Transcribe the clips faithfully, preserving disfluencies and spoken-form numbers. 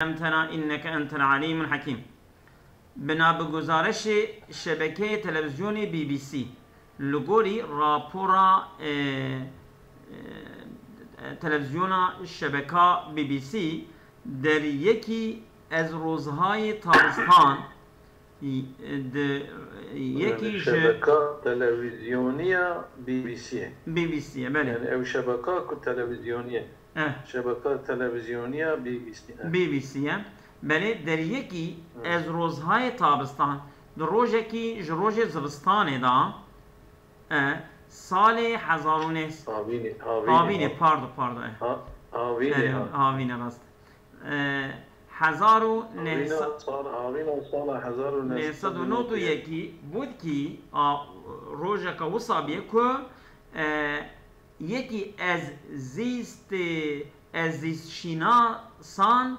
علمتنا إنك أنت العليم الحكيم. Bina bi guzareşê şebekeyê televîzyonê B B C, li gorî rapora, e, e, televîzyona şebeka B B C, deriyekî ez rozhayê tabistan, e, di, yekî Yani ji şebeka televîzyoniya B B C ye. B B C ye, belê. Yani ew şebeka ku televîzyonî ye. Eh. Şebeka televîzyoniya B B C, eh. B B C ye. Belê, deriyekî Hı. ez rozhayê tabistan, di rojekî ji rojê zivistanê de, eh, salê hezar û neh Havînê, havînê, Havînê, ha- pardon, pardon, eh. Ha-, havînê, Belê, ha. havînê rast. Eh, hezar û neh Havîna sal, havîna sala hezar û neh sed û nod û yekî bû ki a rojeka wisa bîye ku, eh, yekî ez zîstê, ez zîstşînasan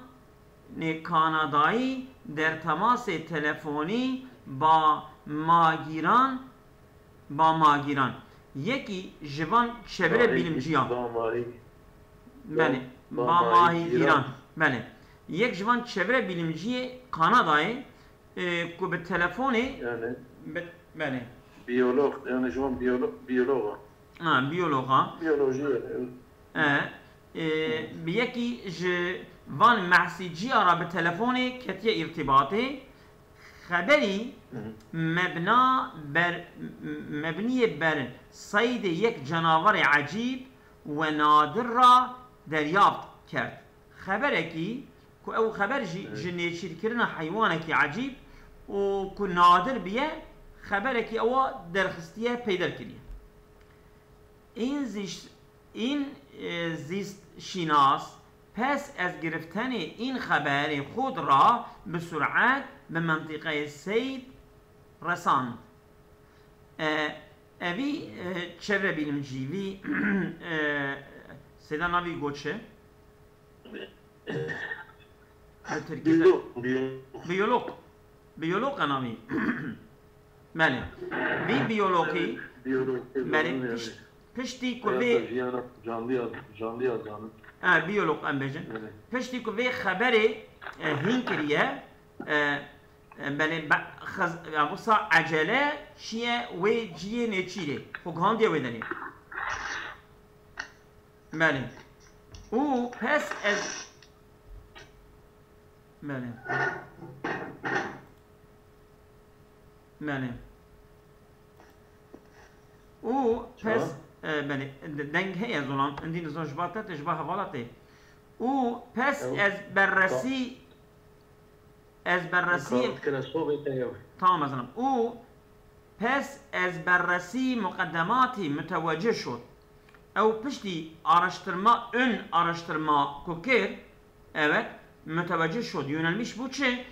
nê Kanadayî der temasê telefonî ba magîran, ba magîran. Yekî ji van çevre Tarîkî bilimciya. Ba mahî-, Belê. ba, ba Ba mahîgîran. mahîgîran. Belê. Yek ji van çevre bilimciyê Kanadayê, e, ku bi telefonê Yani bi, belê. biyolog, yani ji wan biyolo-, biyolog e. Ha, biyolog e. Biyolojî ye. E, e, bi yekî ji van mehsîciya re bi telefonê ketiye îrtîbatê. Xeberî Hı hı. mebna ber, mebniyê ber seydê yek canaverê ecîb we nadir re deryaft kerd. Xeberekî ku ew xeber jî Evet. ji nêçîrkirina heywanekî ecîb û ku nadir biye, xeberekî ewa derxistiye peyder kiriye. În zîş-, în, e, zîstşînas pes ez giriftenê în xeberê xud ra bi suret bi mentiqeyê Seyd resand. E, evî, e, çevrebilimcî, vî, e, Seyda navî got çi? Bi tirkî de Biyolog, biyolog. Biyolog. Biyolog e navî. Belê. Vî biyologî, Biyolog, belê, biyolog, pişt-, yani. piştî ku Hayata vê jiyana canlıya, canlıya zanîn. Ha, biyolog em bêjin. Evet. Piştî ku vê xeberê, e, hîn kiriye, e, e, belê, be-, xez-, ya, wisa ecele çiye wê ciyê nêçîrê. Xwe gihandiye wê derê. Belê. Û pes ez, belê. Belê. Û pes, Çawa? e, belê, de-, deng heye zolan, endî nizan ji ba te tê, ji ba hevala tê. Û pes Ew ez berresî, ez berresî Kavat kire sobê te yew. Tamam, ez zanim. Û pes ez berresî muqeddematî mutewecih şot. Ew piştî araştirma, ön araştirma ku kir, evet, mutewecih şot. Yönelmiş bû çi?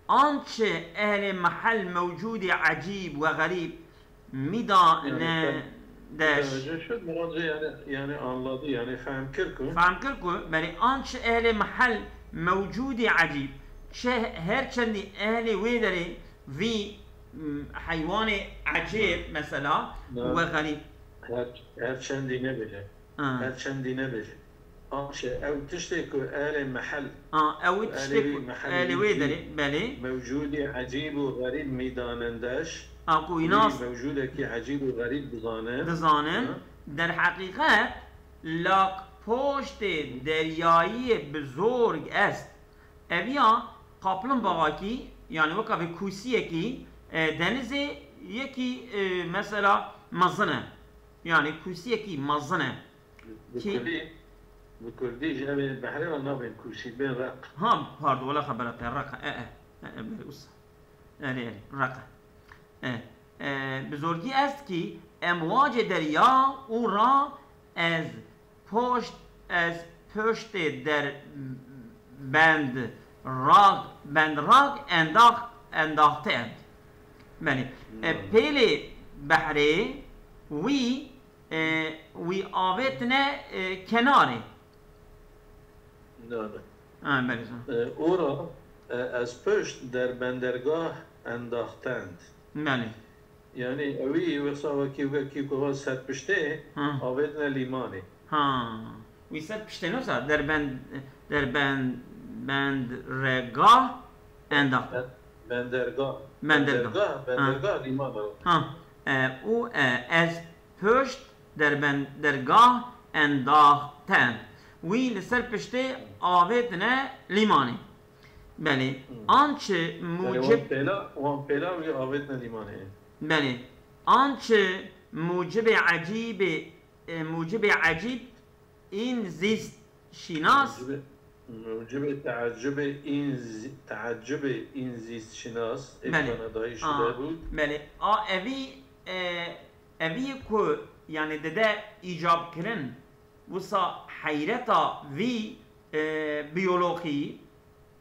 Ançe ehlê mehel mewcûdê ecîb we xerîb mîda Yani ne sen deş. Mutewecih şot, murancı yani, yani anladı, yani fehm kir ku. Fehm kir ku, belê ançe ehlê mehel mewcûdê ecîb. Çi her çendî ehlê wê derê vî, m, heywanê ecêb, mesela, Ne. we xerîb. Her, her çendî nebêje. Ha. Her çendî nebêje. Ançe ew tiştê ku ehlê mehel, Ha, ew ku tiştê ehlê wî ku mehel ehlê wî wê jî derê, belê. mewcûdî ecîb û xerîb mîdanendeş, Ha, ku wî înas mewcûdekî ecîb û xerîb dizanin. dizanin. Ha. Derheqîqet, lak poştê deryayiyê bizorg est. Eviya kaplimbaxakî, yani weka vê kûsiyekî, e, denizê yekî, e, mesela mezin e. Yani kûsiyekî mezin e. Bi Kî- kurdî, bi kurdî ji ev ê behrê re nabên kûsî, bên req. Ha, pardon, wela xebera te, req e, e, e, e, e, belê, wisa. Erê, erê, req e. E, e, bi zorgî est kî emwacê derya û ra ez poşt, ez poştê der bend rag, bend rag endax, endaxte end. Belê. E, Hmm. pêlê behrê wî, e, wî avêtine, e, kenarê. Nane. Ha, belê, tamam. E, ora, e, ez pişt der bendergah endaxtend. Belê. Yani, ewî wexsa wekî, wekî ku va ser piştê, Ha. avêtine lîmanê. Ha. Wî ser piştê ne sa, der ben, der ben, Bendregah endaxten. Bendergah. Bendergah. Bendergah, bendergah lîmana. Ha. E, û e, ez pişt derbendergah endaxten. Wî li ser piştê avêtine lîmanê. Belê. An çi Yani wan mucib pêla, wan pêla wî avêtine lîmanê. Belê. An çi mucibê ecîbê, e, mucibê ecîb în zîst şînas. Mucibê, mucibê teecibê în zî-, teecibê în zîst şînas ê Belê. Kanadayî Aa, şude bû. Belê. A evî, e, evî ku yani dide îcab kirin, wisa heyreta vî, e, biyologî,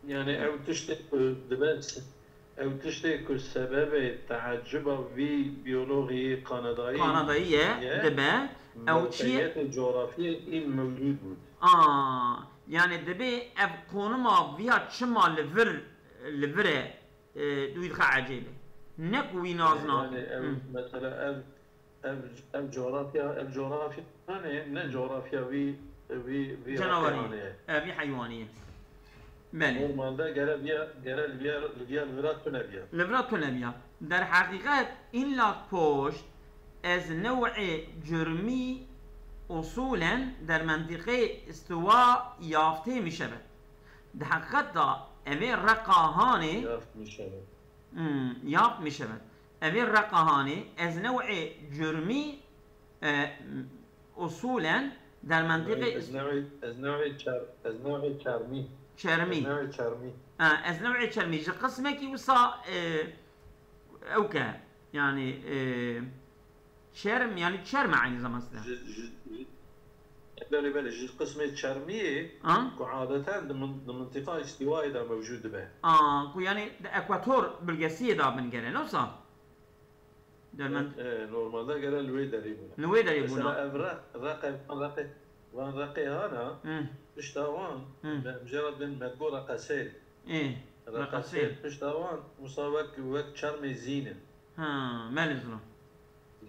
Yani ew tiştê ku dibe, ew tiştê ku sebebê teeciba vî biyologî Kanadayî Kanadayî ye, ye, dibe, ew çi ye? Mewqeyetê coğrafiyê în mewcud bû. Aa, yani dibê ev konuma viya çima li vir, li vir e, e, wî dixe ecêbe. Ne ku wî nazna. Yani ev, Hı. Mesela ev, ev, ev coğrafya, ev coğrafya ne, ne coğrafya vî, vî, vî Canawerî. Raqê hane ye. Ev vî heywanî ye. Belê. Normalde gere viya, gere li viya, li viya li vira tune biya. Li vira tune biya. Der heqîqet, îlla poşt ez new'ê curmî usulen der mentiqê istiwa yaftê mişebet. Di heqîqet de evê reqa hanê Yaft mişebet. Hmm, yaft mişebet. Evê reqa hanê ez new'ê curmî, e, usulen der mentiqê Ez new'ê, ez new'ê çer, ez new'ê çermî. çermî. Ez new'ê çermî. Ha, ez new'ê çermî. Ji qismekî wisa, e, ewke. Yani, e, çerm, yani çerm e aynı zamanda. Ji, ji, ji, belê, belê, ji qismê çermiyê Ha? Ku adeten di min, di mintiqa îstîwayê de mewcûd dibe. Aa, ku yani di ekwator bölgesiyê de bin gere, ne wisa? Dermen E, normalde gere li wê derê bûne. Li wê derê Mesela bûna. ev req, reqê, van reqê, van reqê hana, Hı, pişta wan, Hı. me, em jê re dibên medgo reqesêr. ê, Reqesêr, pişta wan, wisa wek, wek çermê zîn in. Ha, belê zina.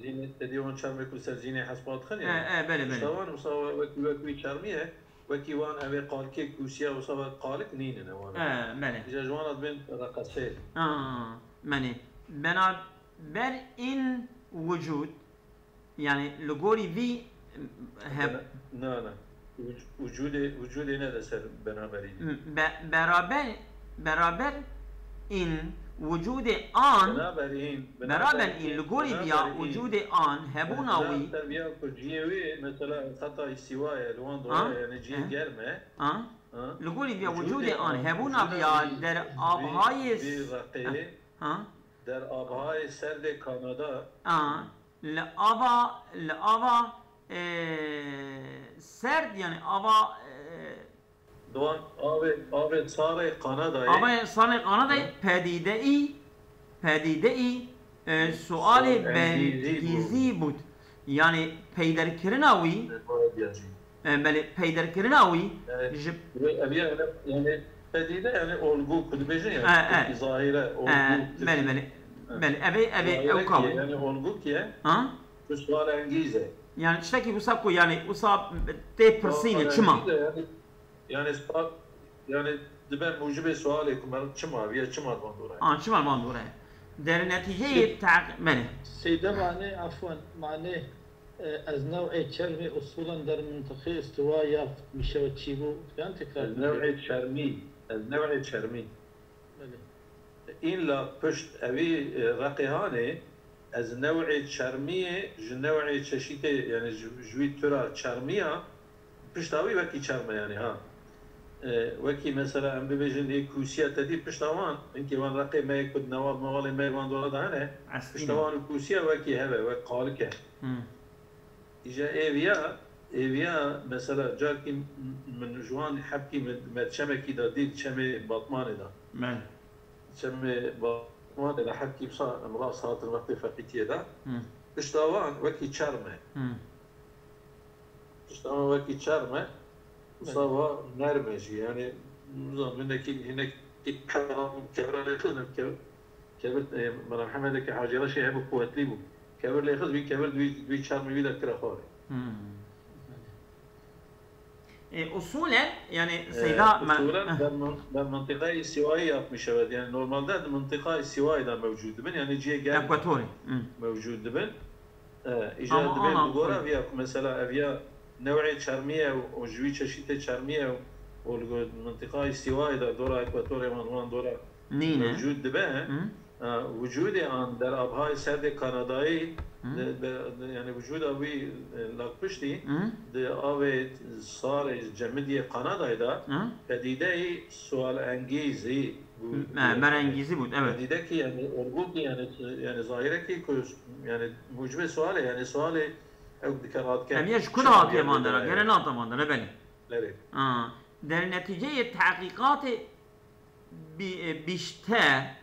Zînê, te dî wan çermê ku ser zînê hespa dixin E, ya. e, belê, Pişta belê. wan, wisa wek, wek wî çermî ye, wekî wan evê qalkê kûsiya, wisa wek qalik nînin e wan. E, belê. Îja ji wan re dibên reqesêr. Ha, belê. Beraber in wicud, yani li gorî vî heb Na, na. Wic-, Wicudê, wicudê ne de ser benaberî. Be, beraber, beraber in wicudê an, Benaberîn, beraber in li gorî viya wicudê an, hebûna wî, Ser viya ku ciyê wê, mesela xeta îstîwa ye, li wan Ha? dola ye, yani ciyê Hı. germ e. an, Ha? li gorî viya Wicudê wicudê an, an, hebûna wicudê viya an, der vî, avhayê vî s- reqê, ha, der avhayê serdê Kanada. a, li ava, li ava, e, serd, yani ava, e, Di wan avê, avê sarê Kanadayê. Avê sarê Kanadayê pedîdeî, pedîdeî, e, sualê Sual engîzî bergîzî bût. Yani peyderkirina wî, e, belê, peyderkirina wî Evet. ji Ve ev ya, yani pedîde yani olgu ku dibêjin ya. E, e. Peki zahire olgu. e, belê, belê, belê, evê, evê, ew kaw. Yani olgu ki ye. Ha? Tu sual engîz e. Yani tiştekî wisa ku yani wisa tê pirsînê çima? Yani, yani, sual, yani dibe mucibê sualê ku me çima viye, çima van dora. An çima van dora. Der netîceyê taq-, belê. Seyde mane, afwan, mane, e, ez new'ê çermê usulen der mintiqê istiwa yaft mişewe çî bû? Yan tekrar Ez new'ê çermî, ez new'ê çermî. Belê. Îlla pişt evî, e, reqê hanê, ez new'ê çermiyê ji new'ê çeşîtê, yani ji, ji wî tura çermiya, pişta wî wekî çerme yani ha. E, wekî mesela em bibêjin ê kûsiya te dî pişta wan, hinkê wan reqê me yê ku di newal mewalê me yê wan dora de hene, Eslî pişta ne. wan û kûsiya wekî heve, wek qalik e. Hmm. Îja êviya, êviya mesela carkî min ji wan hebkî min, me çemekî de dît, çemê Batmanê de. Belê. Çemê Batmanê de hebkî wisa em rast hatin wextê feqîtiyê de. Hmm. Pişta wan wekî çerm e. Hmm. Pişta wan wekî çerm e. Wisa wa nerm e jî. Yani, nizam, hinekî, hinekî kevra, kevra lê xizm, kev-, kevir, e, Mela Mehemedekî Hacî Reşê hebû, quwetlî bû. Kevir lê xiz wî, kevir dûî, dûî çermê wî de kire xwarê. Hmm. E, usulen, yani, e, Seyda me- usulen der, min- der mintiqayê îstîwayî yapmış, evet. Yani normalde di mintiqayê îstîwayî de mewcûd dibin. Yani cihê germ Ekwatorê. Hı. Mewcûd dibin. E, îcar Ama dibên ana bi gora koy- viya ku mesela ev ya new'ê çermî ye û ji wî çeşîtê çermî ye û li go- mintiqayê îstîwayî de dora ekwatorê wan, wan dora Nîne. Mewcûd dibe. Hı. E, wicûdê an der abhayê serdê Kanadayî Hı. di, di, di, yani wicûda wî, e, lakpiştî Hı. di avê sarê cemidiyê Kanadayê de Hı. pedîdeyî sualengîzî bû. Me- merengîzî bû, evet. Pedîdekî yani olgûkî yani, yani zahirekî ku yani mucibê sualê yani sualê ew dike radike. Em ya ji ku de hatiye van dera? Gere nata van dera, belê. Belê. Ha, der netîceyê tehqîqatê bi- e, bîşte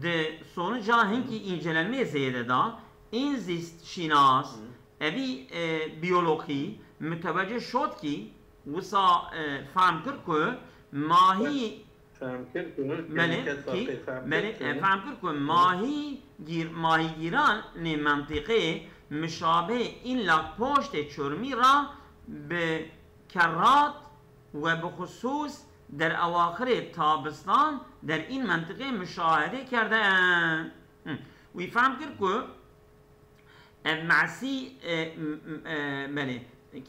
di sonuca hinkî încelenmeyê zêde da, ên zîstşînas, Hı. evî, e, biyologî, mutewecê şotkî, wisa, e, fehm kir ku mahî Fehm kir ku Belê, kî, belê, e, fehm kir ku mahîgîr, mahîgîranê mentiqê mişabê în lakpoştê çormî ra bi kerrat we bi xusûs der ewaxirê tabistan der în mentiqê muşahede kerde. Hı. Wî fehm kir ku ev mesî, e, m- m- e, belê,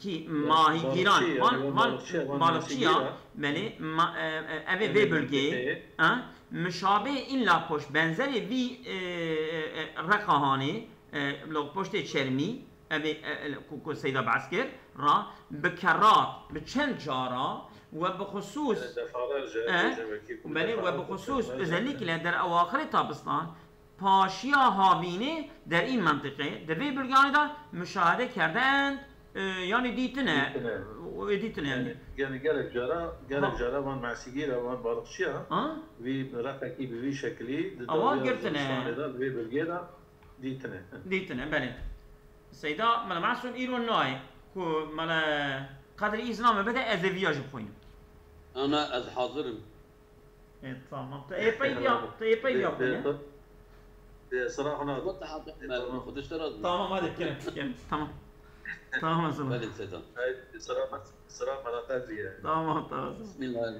kî mahîgîran, van, van balıkçıya, belê, ma- e, e, ev ê vê bölgeyê, ha, mişabê în lakpoşt, benzerê vî, e, e, e, reqahanê, e, lokpoştê çermî, ev ê, e, e, ku, ku Seyda behs kir, ra, bi kerrat, bi çend cara we bi xusûs, Yani defalarca e, gece belê, we bi xusûs özellikle der ewaxirê tabistan paşiya havînê der în mentiqê, di vê bölgeyanê de muşahede kerdend, e, yani dîtine. Dîtine. E, dîtine yani. Yani, yani gelek cara, gelek Ha. cara van mesîgîra, van balıkçıya Ha? vî reqekî bi vî şekilî di Awa dawiya girtine. Zivistanê de, di vê bölgeyê de Dîtine. Dîtine, belê. Seyda, mela Masûm îro nayê ku mela Qedrî îzna me bide, ez ê viya jî bixwînim. Ana, ez hazir im. E, tamam. Tu ê peyviya, tu ê peyviya bixwîne. Dê sira xwe nadim. Wata hata me, Xwedê ji te razî. Tamam, hadi, kirim, kirim. Tamam. Tamam, ez Belê Seyda. Sira, sira mela Qedrî ye. Tamam, tamam. Bismillah.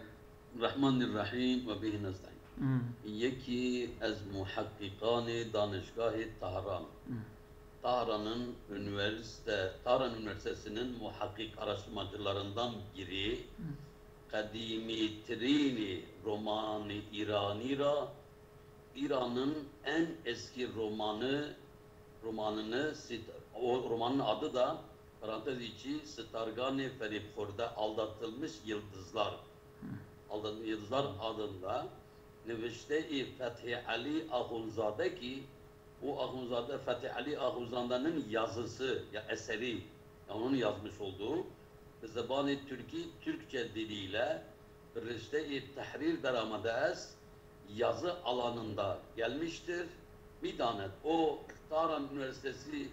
Rahmanirrahîm ve bihî nestaîn. Hmm. Yekî ez muheqîqanê danişgahê Tahran. Hmm. Tahran'ın üniversite, Tahran Üniversitesi'nin muhakkik araştırmacılarından biri, Hmm. qedîmîtirînî romanê îranî ra, İran'ın en eski romanı, romanını sit-, o romanın adı da Parantez içi, Sitarganê Ferîbxwerde, Aldatılmış Yıldızlar. Aldatılmış Yıldızlar adında nivişteyê Fethî Elî Axundzade kî, û Axundzade, Fethî Elî Axundzade'nin yazısı ya eseri, ya onun yazmış olduğu, bi zebanê Türkî, Türkçe diliyle, bi rişteyê Tehrir deramede est, yazı alanında gelmiştir. Midanet, o Tahran Üniversitesi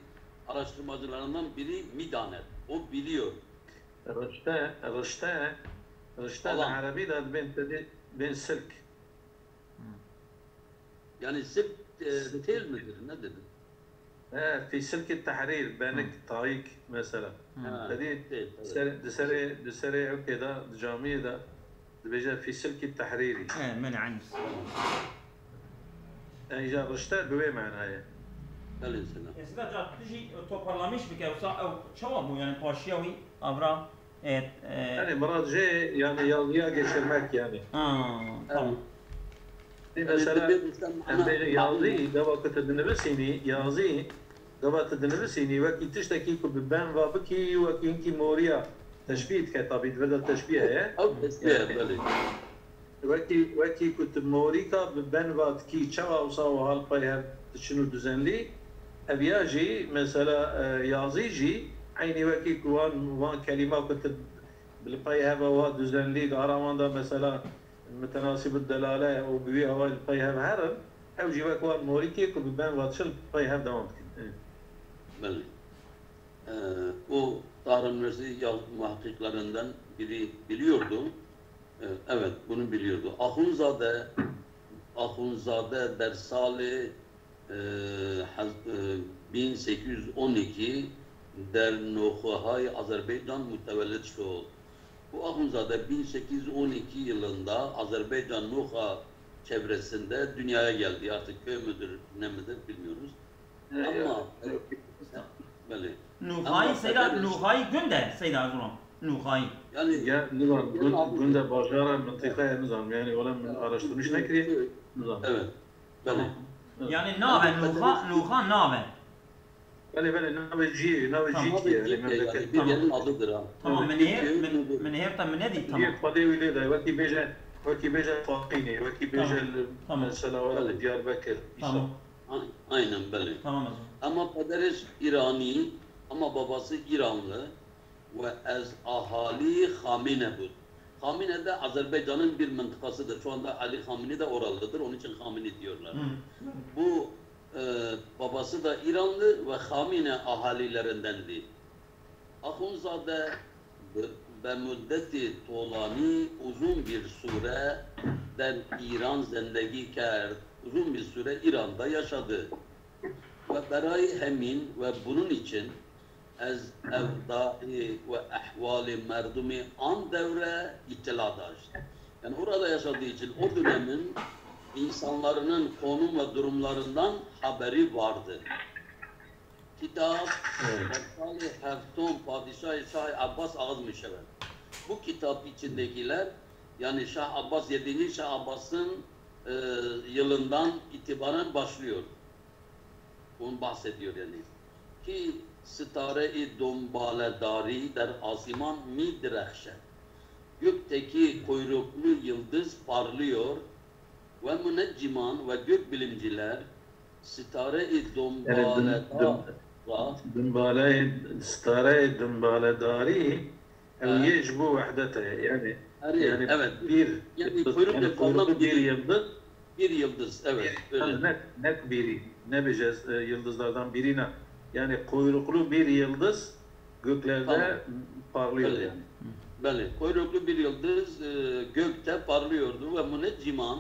araştırmacılarından biri Midanet, o biliyor. Rişte, rişte, rişte li Alan. Erebî de dibên tedî, bên silk. Yani silk, e, Silk. Têl midir, nedir? He, fî silkî tehrîr, benik, Hı. tayîk mesela. Hı. Ha, Tedî têl, evet. ser, di serê, di serê ewkê de, di camiyê de dibêje fî silkî tehrîrî. He, min eyn. Enca rişte bi wê manayê. Belê, selam. Êsîda ca tu jî toparlamış bike, wisa ew çawa bû, yani paşiya wî avra, e, e, Yani murad jê, yani yazıya geçirmek yani. Ha, tamam. Dî Yani mesela, dibê mesela em mana bêjin yazî, gava ku tu dinivîsînî, yazî, gava tu dinivîsînî, wekî tiştekî ku bi ben va bikî, wekî hinkî moriya teşbîh dike, tabî di vir de teşbîh heye. Ew teşbîh, Yani, belê. Wekî, wekî ku tu morîka bi ben va dikî, çawa wisa wiha li pey hev diçin û dizenlî, ev ya jî, mesela, e, yazî jî, eynî wekî ku wan, wan kelîma ku tu li pey hev wa dizenlî, di ara wan de, mesela, Mitenasîb û delale û bi wî hawayî li pey hev herin, ew jî wek wan morîkê ku bi ben va diçin li pey hev dewam dikin. Belê. Ee, o Tahran Üniversitesi yaz-, muhakkiklerinden biri biliyordu. Ee, evet, bunu biliyordu. Axundzade, Axundzade der salê, e, hez-, e, bin sekiz yüz on iki der noxuhay Azerbaycan mütevellit şo. Bu Ahunzade bin sekiz yüz on iki yılında Azerbaycan Nuha çevresinde dünyaya geldi. Artık köy müdür, ne midir bilmiyoruz. Ama belli. Nuxayî Seyda, Nuxayî gund e Seyda Zuran. Nuxayî. Yani ya, nizam, gund, gund e, bajara, mıntıka, nizam. Yani, ola min araştırmış nekiriye, nizam. Evet. Belli. Yani nave, Nuxa, Nuxa nave. Belê, belê, navê cihê, navê cihê yani, memleket. Bir yerin adıdır ha. Tamam, min hêr, min, min hêr te min nedî, tamam. Cihê xwedê wî lê de, wekî bêje, wekî bêje Faqînê, wekî bêje mesela were Diyarbekir. Tamam. Aynen, belê. Tamam. Ama pederêj İrani, ama babası İranlı ve ez ahali Xamine bû. Xamine de Azerbaycan'ın bir mıntıkasıdır. Şu anda Ali Xamine de oralıdır. Onun için Xamine diyorlar. Bu e, babası da İranlı ve Xamine ahalilerindendi. Axunzade bi, be müddeti tolanî uzun bir süre der İran zendegî kerd. Uzun bir süre İran'da yaşadı. Ve berayî hemîn ve bunun için ez ev daî ve ehwalê merdumê an devre îtila daşt. Yani orada yaşadığı için o dönemin insanların konum ve durumlarından haberi vardı. Kitap, evet. Salê heftom padişahê Şahê Abbas ağız mişeven. Bu kitap içindekiler, yani Şah Abbas yedinci Şah Abbas'ın e, yılından itibaren başlıyor. Onu bahsediyor yani. Ki sitare-i dombaledarî der asiman mî direxşe. Gökteki kuyruklu yıldız parlıyor ve münecciman ve gökbilimciler sitare-i dombaledar ra. Dumbaleyê, sitare-i dombaledarî, ew yê ji bo wehdet e. Yani, yani evet. Bir, yani kuyruklu bir yıldız. Bir yıldız, evet. Öyle. Nek, nek biri. Ne bêje, e, yıldızlardan biri ne. Yani kuyruklu bir yıldız göklerde tamam. Parlıyor öyle. Yani. Belli. Kuyruklu bir yıldız e, gökte parlıyordu ve münecciman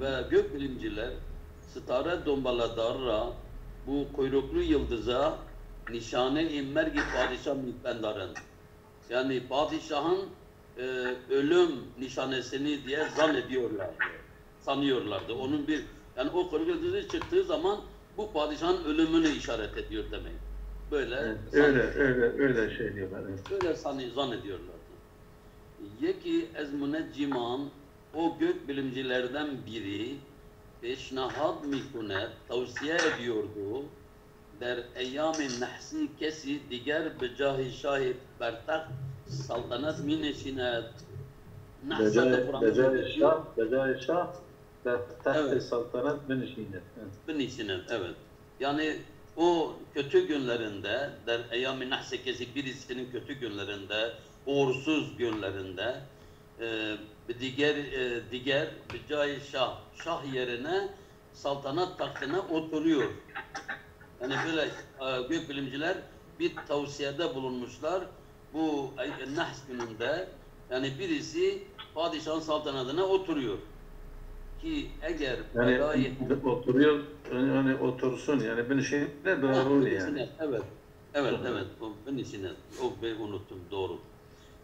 ve gökbilimciler sitare dombaladar ra bu kuyruklu yıldıza nişane-i mergî padişah mipendarin. Yani padişahın e, ölüm nişanesini diye zannediyorlardı. Sanıyorlardı. Onun bir, yani o kırmızı düzü çıktığı zaman bu padişahın ölümünü işaret ediyor demek. Böyle evet, öyle, öyle, öyle şey diyorlar. Evet. Öyle sanı, zannediyorlardı. Yeki ez münecciman, o gök bilimcilerden biri, peşnahad mikune, tavsiye ediyordu. Der eyamê nehsî kesî diger bi cahê şahê bertext saltenet mînişîne. Nehsa de Quranê. Be cahê şah, be cahê şah bertextê saltenet binişîne. Binişîne, evet. Yani o kötü günlerinde, der eyamê nehsê kesî, birisinin kötü günlerinde, uğursuz günlerinde, e, bi diger, e, diger bi cahê şah, şah yerine saltanat tahtına oturuyor. Yani böyle e, gökbilimciler bir tavsiyede bulunmuşlar. Bu e, Nehs gününde yani birisi padişahın saltanatına oturuyor. Ki eğer yani, belayı... Oturuyor, yani otursun, yani binişine doğru yani. Binişine, evet. Evet, evet. O binişine, o be unuttum, doğru.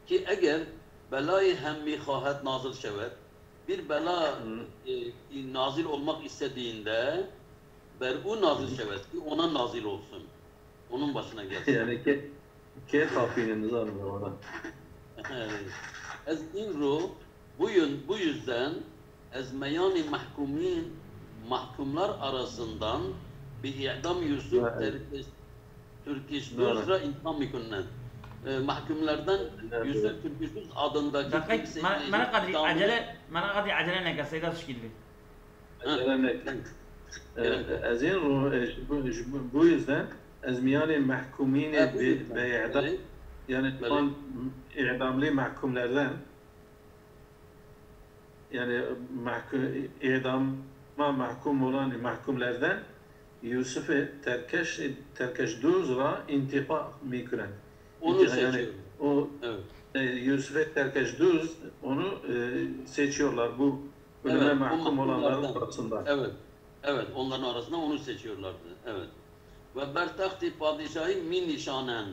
Ki eğer belayı hem mixahet nazil şevet, bir bela e, nazil olmak istediğinde ber u nazil şevet ki ona nazil olsun. Onun başına gelsin. Yani ke, ke kapının zaten ona. Ez imru bu, yön, bu yüzden ez meyanî mahkumin, mahkumlar arasından bi idam Yusuf Terkeş Türküsüz ra intikam mikunne. E, mahkumlardan Yusuf Türküsüz adındaki kimseyi... Mene qadrî ecele, mene qadrî ecele neke Seyda Şikilli. Ecele neke. E, ez ên ro, e, bu, bu yüzden ez miyanê mahkumînê be, be idam, yani tam idamlı mahkumlerden yani mahku, idama mahkum olan mahkumlerden Yusuf'e terkeş, terkeşduz ra intiqa mikiren. Onu yani seçiyor. O evet. E, Yusuf'e terkeşduz onu e, seçiyorlar bu ölüme evet, mahkum olanların arasında. Evet. Evet, onların arasında onu seçiyorlardı. Evet. Ve bertextî padişahî mî nîşanen.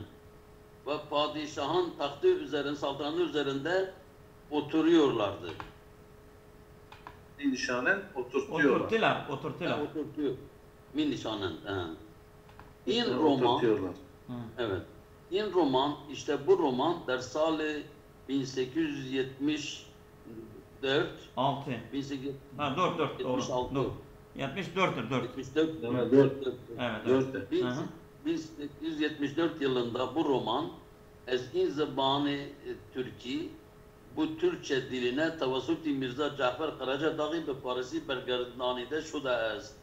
ve padişahın tahtı üzerin-, saltanatı üzerinde oturuyorlardı. Nişanen oturtuyorlar. Oturttular, oturttular. Ha, oturtuyor. Min nişanen. Ha. In roman, Oturtuyorlar. evet. In roman, işte bu roman der salê bin sekiz yüz yetmiş dört, Altı. bin sekiz yüz Ha, dört, dört, doğru. Yetmiş altı. Doğru. Yetmiş dörttür, dört. yetmiş dört, Evet, dört. Evet, evet. Dört de. Bin-, Hı hı. bin sekiz yüz yetmiş dört yılında bu roman Ez in zibanê, e, Tirkî, bu Türkçe diline tevasutî Mirza Cafer Karacadağî bi Farisî bergerdaniye şude est.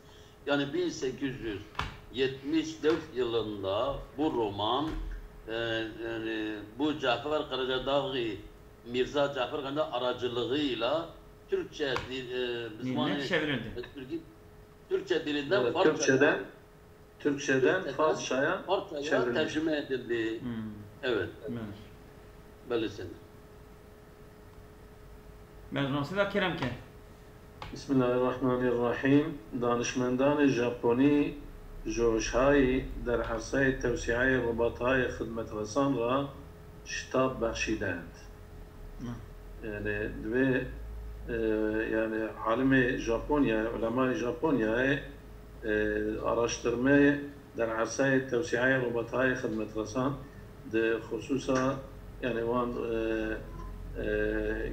Yani bin sekiz yüz yetmiş dört yılında bu roman, e, yani bu Cafer Karadağ'ı, Mirza Cafer Karacadağ aracılığıyla Türkçe dil, e, Diline zimanê çevrildi. Türkî, Türkçe dilinden Evet, Farsçaya, Türkçeden, Türkçeden Türkçeden Farsçaya Farsçaya çevrilmiş. tercüme edildi. Hmm. Evet, Evet. belli sene. Ben zû sê de kerem ke. Bismillahirrahmanirrahim. Danişmendanê Japonî ji Hoşhayî der ersayê tewsîayê robatayê xidmetresan re şitab bexşîdend. Hı. Yani divê, e, yani alimê Japonyayê, ulemayê Japonyayê, e, araştirmeyê der ersayê tewsîayê robatayê xidmetresan di xususa, yani wan, e, e,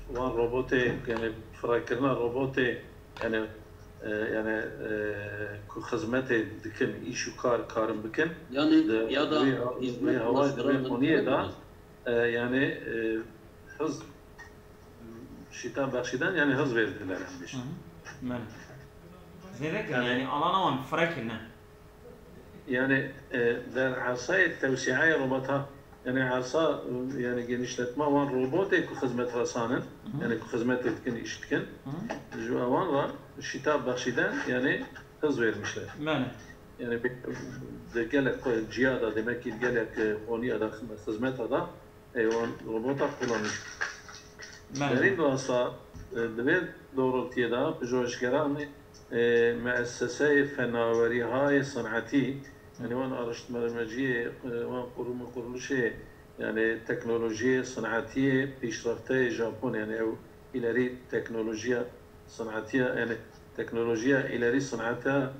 wan robotê, yani firekirina robotê, yani, e, yani, e, ku xizmetê dikin, îş û kar karin bikin. Yani Di ya da wê, wê hizmet hawayê, di wê ulaştıran koniyê de, mümkün e, yani, e, hiz şitab bexşîden, yani hiz verdiler em Hı bêjin. hı. Belê. Zêde kirine, yani alana wan fire kirine. Yani, e, der ersayê tewsîayê robota, yani ersa, e, yani genişletme wan robotê ku xizmetresan in, Hı. yani ku xizmetê dikin, îş dikin, Hı. ji ewan re şitab bexşîden, yani hiz vermişler. Belê. Yani bi-, di gelek xwe ciya de, demek ki gelek, e, qoniya de, xizmeta de, e, wan robota kullanmış. Belê. Derî rasta, e, di vê doğrultiyê de pijojgeranê, e, meesseseyê fenawerîhayê sinetî, yani wan araştırmaciyê, e, wan kurum û kurulişê, yani teknolojiyê sinetiyê pîşrefteyê Japon, yani ew ileri teknolojiya sinetiya, yani teknolojiya ileri sineta,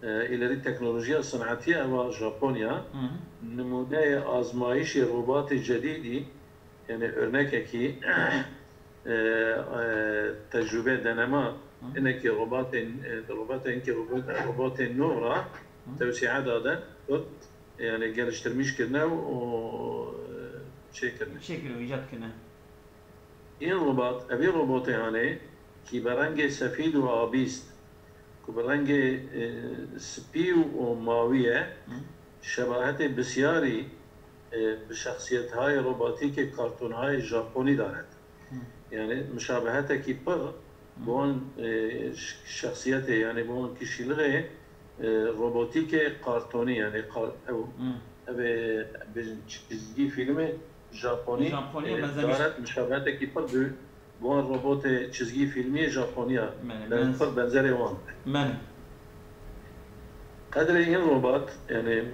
e, ileri teknolojiya sinetiya eva Japonya, Hı hı. nimûneyê azmayîşê robatê cedîdî, yani örnekekî, e, e, tecrübe, deneme, Hı. hinekî robatên, e, robatên ki robot-, robotên nû ra Hı. tewsîe dadin, yani geliştirmiş kirine û, e, çêkirine. Çêkir û îcat kirine. În robot, evî robotê hanê, ki bi rengê sefîd û abîst, ku bi rengê, e, spî û mawî ye, Hı. şebahetê bisyarî, e, bi şexsiyethayê robatîkê kartonhayê Japonî daret. Hı. Yani mişabehetekî pir bi wan, e, ş-, şexsiyetê, yani bi wan kişîlixê, e, robotîkê kartonî, yani kar-, ew, Hı. ev ê bêjin çizgî fîlmê Japonî, Japonî e, benzemiş. daret, mişabehetekî pir bi, bi wan robotê çizgî fîlmî Japoniya Belê, ben, benz- pir benzerê wan. Belê. Qedrê în robot, yani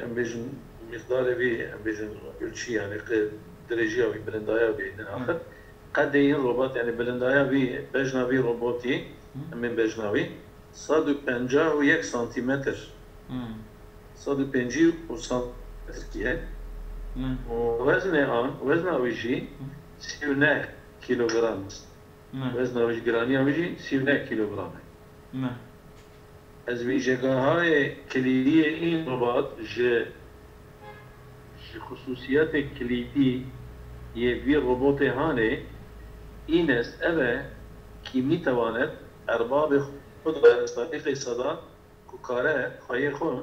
em bêjin miqdarê vî, em bêjin ölçü, yani qe-, dirêjiya wî, bilindaya wî, ne axir. Qedê în robot, yani bilindaya vî, bejna vî robotî, Hı. em ê bejna wî, sed û penca û yek santimetr. Hı. Sed û pêncî santimetr ye. Hı. Û weznê an, wezna wî jî sî û neh kilogram. Hı. Wezna wî jî, giraniya wî jî sî û neh kilogram e. Hı. Ez vîjegahayê kilîdiyê în robot ji, ji xusûsiyetê kilîdî yê vî robotê hanê în est, ev e kî mîtewanet erbabê xwe da, serîqê seda ku kare xweyê xwe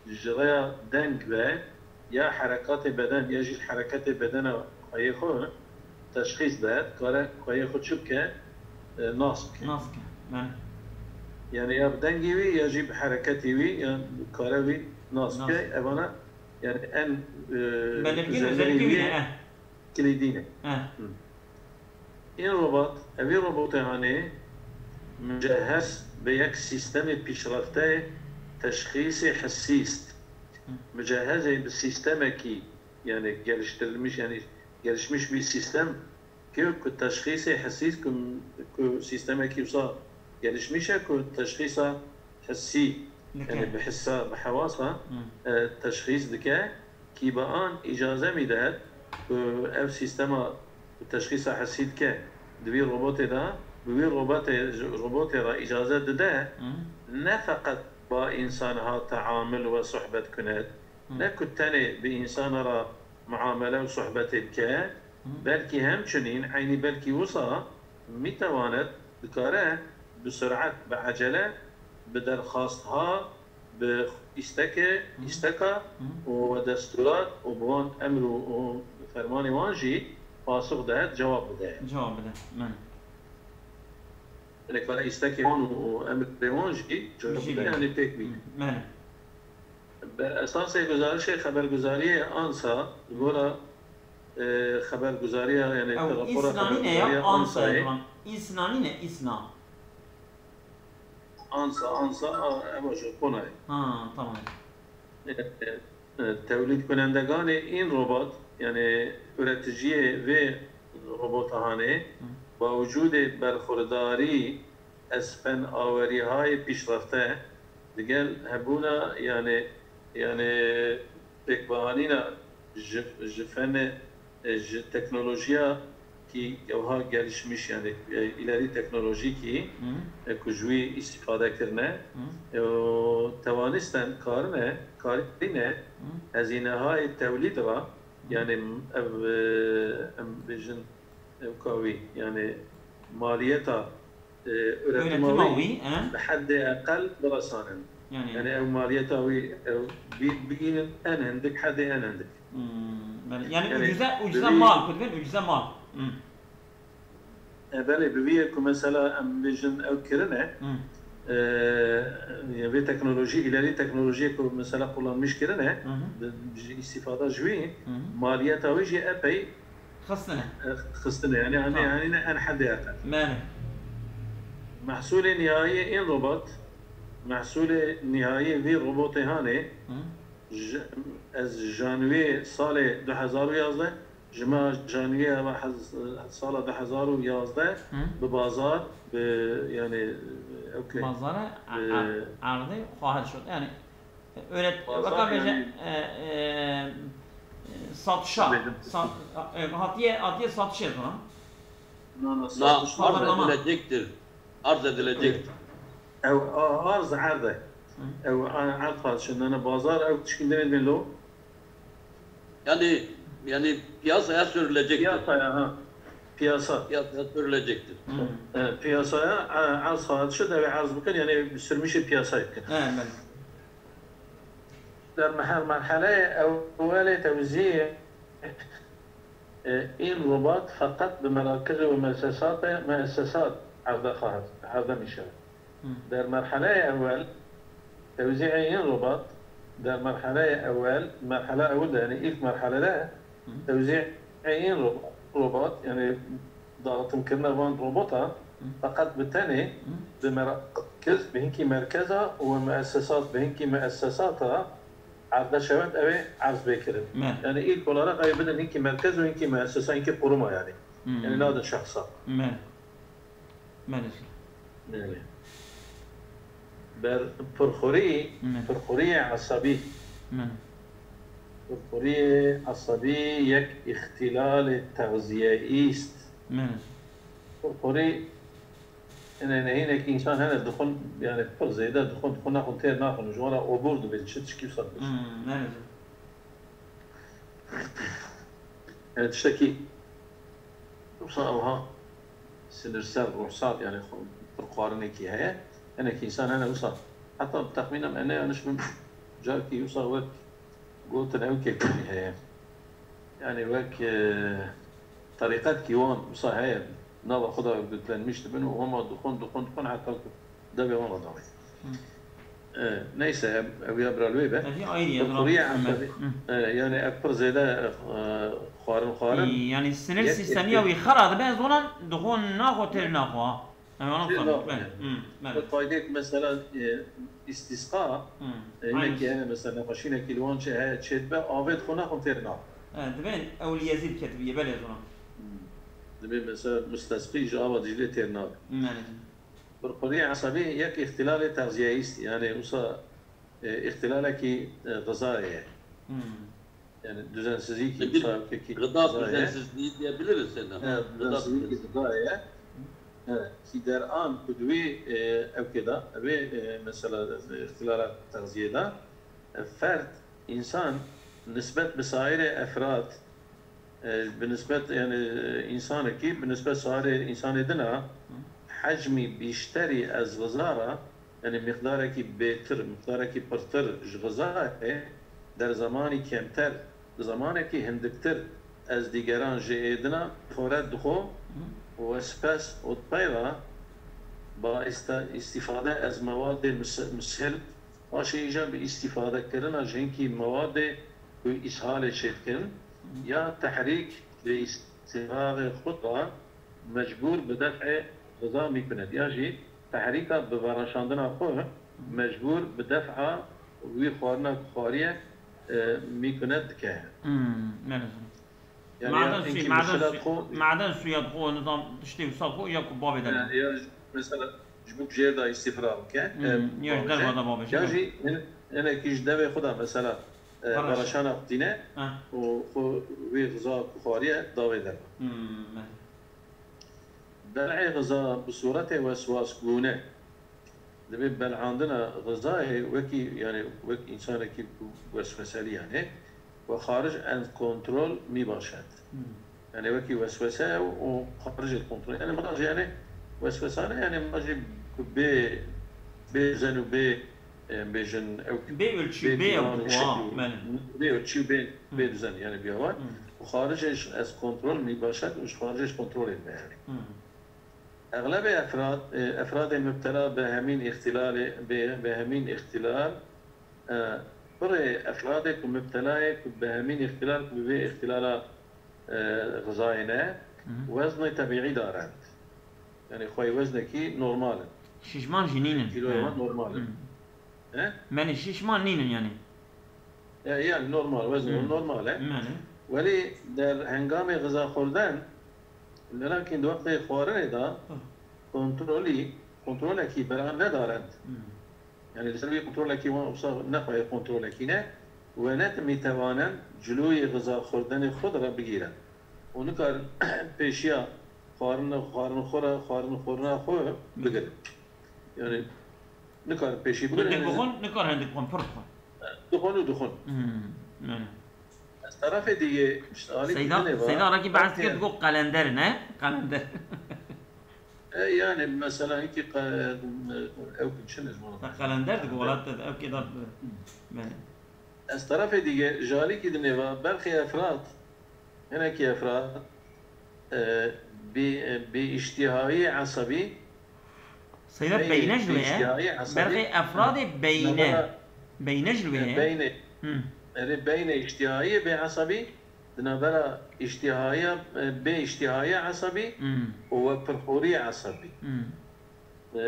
ji rêya deng ve ya herekatê beden ya jî hereketê bedena xweyê xwe teşxîs be, kare xweyê xwe çi bike, e, nas bike. Nas bike. Belê. Yani ya bi dengî wî ya jî bi hereketî wî ya kare wî nas Nas. bike. Evana yani en, e, Belirgin özelliği özelliği wî bile, eh. kilîdî ne. Eh. În robot, evî robotê hanê, micehez bi yek sîstemê pîşrefte teşxîsê hissîst. Micehezê bi sîstemekî Yani geliştirilmiş, yani gelişmiş bir sistem ki, ku teşxîsê hissî, ku, ku sîstemekî wisa gelişmiş e, ku teşxîsa hissî, yani bi hissa, bi hewasa, e, teşxîs dike, ki bi an îcaze mî dihet, ku ev sîstema ku teşxîsa hissî dike, di wî robotê de, bi wî robotê, robotê re îcaze dide, ne feqet ba însan ha teamil we sohbet kunet, ne ku tenê bi însana re muamele û sohbetê bike, belkî hemçinîn eynî belkî wisa mîtewanet, dikare bi suret, bi ecele, bi derxastha, bi îsteke, îsteka û we destûrat û bi wan emr û, û fermanê wan jî pasûx dihet, cewab bide. Cewab bide. Mene. Lê kare îstekê wan û, û emrê wan jî cewab bide, yani pêk bîne. Mene. Ber esasê guzarişê xeberguzariyê ansa, li gora, e, xeberguzariya, yani Ew rapora îsna nîne ya xeberguzariya ansa ye, ansayê. Duran. Îsna nîne, îsna. Ansa, ansa, a, ev Japona ye. Ha, tamam. E, e, tewlîdkunendeganê în robot, yani üreticiyê vê robota hanê, bawicûdê berxurdarî ez fenawerîhayê pîşrefte, digel hebûna, yani, yani pêkbahanîna ji, ji fenê, e, ji teknolojiya kî ewha gelişmiş, yani, e, ileri teknolojîkî, e, ku ji wî îstîfade kirine, e, û tewanisten karine, karîne hezînehayê tewlîd ra, yani, ev, e, em bêjin, ew ka wî, yani, maliyeta e, üretima Üretima wî wî, e? bi heddê eqel biresanin. Yani. Yani ew maliyeta wî, ew bî-, bigînin en hindik, hedê en hindik. Hmm, belê. Yani Yani ucuze, ucuze bi vî mal, ku dibên ucuze mal. Hmm. E, belê, bi vî yê ku mesela em bêjin ew kirine, Hmm. e, ya vê teknolojî, ileri teknolojiyê ku mesela kullanmış kirine, Hı hı. bi, bi îstîfada ji wî, Hı hı. maliyeta wî jî epey Xistine. Xistine, yani, hani, Ha. yani ne en hedê eqel. Mene. Mehsulê nihayî în robot, mehsulê nihayî vî robotê hanê, Hı. ji, ez janwê salê du hezar û yazdeh, ji me janwê eva hez-, sala du hezar û yazdeh Hı. bi bazar, bi, yani, ew ke, Bazara bi a-, a-, erdê xwahiş şud. Yani, Öyle, Bazar weka bêje, yani e, e, satışa, Bêjim. sat-, e, hatiye, hatiye satışê zona. Na, na, Na, satış arz Pazarlama. edilecektir. Arz edilecektir. Ew, a, arz erde. Hı. Ew, a, erd karşılığında bazar ew tişkil demedin lo. Yani, yani piyasaya sürülecektir. Piyasaya, ha. Piyasa. Piyasaya sürülecektir. Hı. E, piyasaya, e, arz karşı da ve arz bakın yani sürmüş piyasaya bakın. Evet, evet. در مه-، المرحلهٔ أول توزيع، اه، این ربات فقط به مراکز و مؤسسات، مؤسسات عرضه خواهد، عرضه می‌شود. در مرحلهٔ أول توزيع این ربات، در مرحلهٔ أول، مرحلهٔ أول، یعنی ilk مرحله‌ده توزیع این رب-، ربات، یعنی داغتنکردن وان روبوتا، فقط bi tenê bi merakiz, bi hinkî merkeza û muessesat, bi hinkî muessesata erde şewet ew ê erz bê kirin. Me. Yani ilk olarak ew bidin hinkî merkez û hinkî muessesa, hinkî quruma yani. Hmm. Yani nadin şexsa. Me. Belê. Belê. Ber pirxurî, Belê. pirxuriyê esabî. Belê. Pirxuriyê esabî yek îxtîlalê texziyeyî îst. Belê. Pirxurî, ene nehînek însan hene dixwin, yani pir zêde dixwin, dixwin naxwin, têr naxwin. Ji wan re obûr dibê, çi tişkî wisa dibê. Hmm, belê. Yani tiştekî wisa ewha sinirsel, ruhsal, yani xwe-, pir xwarinekî heye. Hinek însan hene wisa. Heta bi texmîna min, ene yanlış bin, carkî wisa wek gotin ew kêkirî heye. Yani wek, e, terîqetkî wan wisa heye. Nava xwe de örgütlenmiş dibin û hema dixwin, dixwin, dixwin heta ku devê wan re dawî. Hı. E, neyse, ev, ev ya bira li wê be. Ev ya ayrı ya, Bi quriyê Hı. esabî, Hı. e, yani ev pir zêde, e, xwarin, xwarin. Yani sinir Yek sistemiya êkê. wî xera dibe, ez ona dixwin naxwe têr naxwe. Ev ona Têr xwe. naxwe. Belê. Hı, belê. Bi qaydek mesela, e, îstîsqa, Hı. e, Aynı. yek yani mesela nexweşînekî li wan çi heye çêdibe, avê dixwin naxwin têr naxwe. E, divên ew li Yezîd ketibiye, belê zona. Dibê mesela mustesqî ji ava Dîclê têr nabe. Belê. Purxurî esebî yek îxtîlalê texziyeyî stî. Yani wisa e, îxtîlalekî e, xizayê ye. Hmm. Yani düzensizlikî Peki, wisa yekekî Gıda xizayê ye. Düzensizliği diyebiliriz senden. Evet, Gıda düzensizlikî Düzensizliği. xizayê ye. Evet, ki deran ku di wî e, ewkê de, vê e, mesela îxtîlala texziyê de e, ferd, însan nisbet bi sairê efrad e, bi nisbet yani e, însanekî, bi nisbet sairê însanê din a hecmî bîşterî ez xiza re, yani miqdarekî bêtir, miqdarekî pirtir ji xizayê der zemanî kêmter, bi zemanekî hindiktir ez dîgeran ji êdina xore dixo û ez pes û peyva ba îste- îstîfade ez mewadê mis- mishil paşê îja bi îstîfadekirina ji hinkî mewadê ku îshalê çêdikin ya tehrîk bi îstîfadê xwe re mecbûr bi def'ê xiza mîkunet ya jî tehrîka bi vereşandina xwe mecbûr bi def'a wî xwarina ku xwariye e, mîkunet dike. Hmm, belê. Yani Maden ya suyu, hinkî maden mishila suyu, xwe maden suyu ya xwe, nizam tiştê wisa xwe ya ku bavê de. ya, ya mesela ji bo jêr de îstîfra bike. Hmm, ya ji derva de bavê. Ya jî hin- hinekî ji devê xwe de mesela e, Vereş. vereşana xwe tîne Ha. û xwe wê xiza ku xwariye davê derva. Hmm, belê. Bel'ê xiza bi sûretê weswasbûne. Divê bel'andina xizayê wekî, yani wek însanekî ku wesweselî yani, we xarij en kontrol mîbaşet. Hmm. Yani wekî weswese û xarijê kontrol. Yani mala jî yani weswesane yani mala jî ku bê bê zen û bê e, bêjin ew Bê ölçü, bê bê dîwan û ew şekil û belê. bê ölçü û bê Hı. bê dizen yani bîyawan. Hı. Û xarijê ji ez kontrol mîbaşet û ji xarijê ji kontrolê me yani. Hı. Exlebê efrad, e, efradê mubtela bi hemîn îxtîlalê, bi, bi hemîn îxtîlal, e, pirê efradê ku mubtela ye ku bi hemîn îxtîlal ku bi vê îxtîlala, e, xizayê ne, Hı. weznê tebîî darend. Yani xwey weznekî normal in. Şişman jî nînin. Kîloyê He. wan normal in. Hı. He? Menî şişman nînin yani. E, yani normal, wezn Hı. normal e. Menî. Welî der hengamê xiza xurden, lelakin di wextê xwarinê de kontrolî, kontrolekî bera nedarend. Hı. Yani li ser wî kontrolekî wan wisa nexweyê kontrolekî ne, we ne dimîtewanen cilûyê xiza xurdenê xwe de re bigîren. Û nikarin pêşiya xwarin, xwarin xwe re, xwarin xwarina xwe bigirin. Yani nikarin pêşî bigirin. Hindik bixwin, nikar hindik bixwin, pir bixwin. Dixwin û dixwin. Hmm, yani. Ez tarafê digê işte alî Seyda, didinê va. Seyda Raki behs kir Belki- digot qelender ne? Qelender. E, yani mesela hinkî qe- ew çi ne ji wan. Te qelender digot welat te ew kê da. Yani. Ez tarafê digê ji alîkî dinê va berxê efrad, hinekî efrad e, bi, bi îştîhayî esebî Seyda Beyne, beyne ji wê ye. îştîhayî esebî. Berxê efradê beyne. Nabera- Beyne ji wê ye. Beyne, Hı. erê beyne îştîhayî bê esebî, di navbera îştîhaya, e, bê îştîhaya esebî Hmm. û we pirxorî esebî. Hmm. E,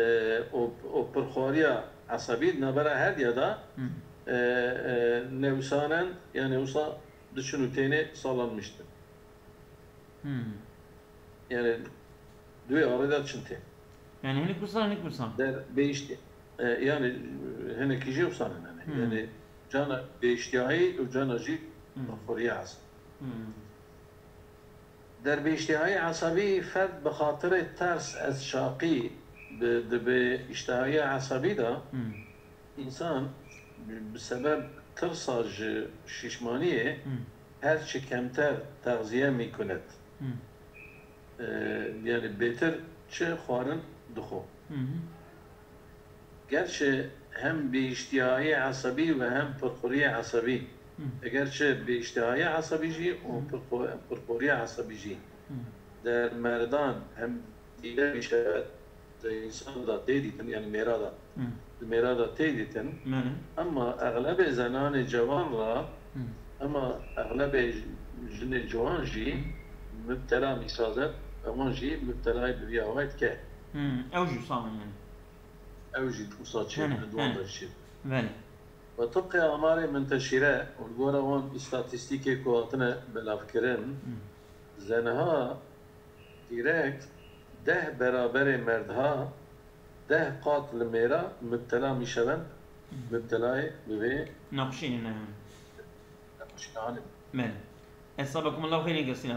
û, û pirxoriya esebî di navbera her diya de, Hmm. e, e, newsanen, yani wisa diçin û tênê salanmiştin. Hmm. Yani duê arê de çin tê. Yani hinik wisa, hinik wisa. Der bêiştî, e, yani hinekî jî wisa ne yani. Hmm. Yani cana bêiştiyayî û cana jî Hmm. pirxoriya esebî. Hmm. Der bi îştihayê esebî ferd bi xatirê ters ez şaqî bi, di bi îştihayê esebî de Hmm. însan bi, bi sebeb tirsa ji şîşmaniyê Hmm. her çi kemter texziye mîkunet. Hmm. E, yani bêtir çi xwarin dixwe. Hmm. Gerçi hem bi îştihayê esebî ve hem pirxuriyê esebî. Hı. Eger çi bi îştihayê esebî jî û Hı. pirxo- pirxoriyê esebî jî. Hı. Der merdan hem dîde bîşewet di însan de tê dîtin, yani mêra de. Hı. Di mêra de tê dîtin. Mene. Ama exlebê zenanê cewan ra, Hı. ama exlebê jinê ciwan jî Hı. mubtela mîsazet, ewan jî mubtelayê bi vî awayê dike. Hı. Ew jî wisa yani. Ew jî wisa çê Hene, dikin, di wan hene. de çê. Belê. Ve tibqê amarê menteşîre û li gora wan îstatîstîkê ku hatine belavkirin, ji niha dîrek deh beraberê merdha deh qat li mêra mubtela mîşevend, mubtelayê bi vê Nexweşî ne. nexweşî hanê. Belê. Estağfirullah, xeyrê gelsin.